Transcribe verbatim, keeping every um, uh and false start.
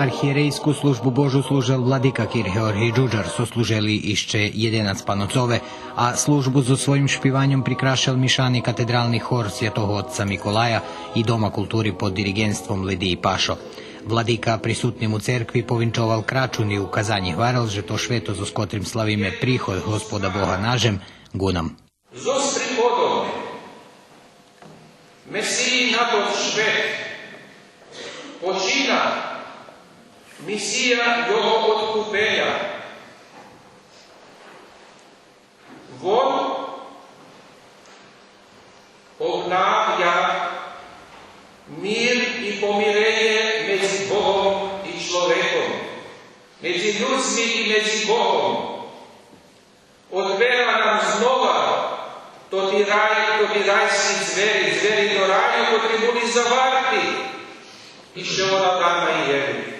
Архиєрейску Службу Божу служел владика кир Георгий Джуджар, сослужели ище єденац паноцове, а службу зоз своїм шпиваньом прикрашел мишани катедрални хор Святого Отца Миколая и Дома култури под дириґентством Лидиї Пашо. Владика присутним у церкви повинчовал крачун и у казанї гварел же то швето зоз котрим славиме приход Господа Бога на жем, ґу нам. Зоз приходом Месиї на тот швет почина мисия Його одкупеня. Вон обнавя мир и помиренє медзи Богом и чловеком, медзи людзми и медзи Богом. Одвера нам знова тоти рай, тоти райски дзвери, дзвери до раю, котри були заварти ище од Адама и Еви.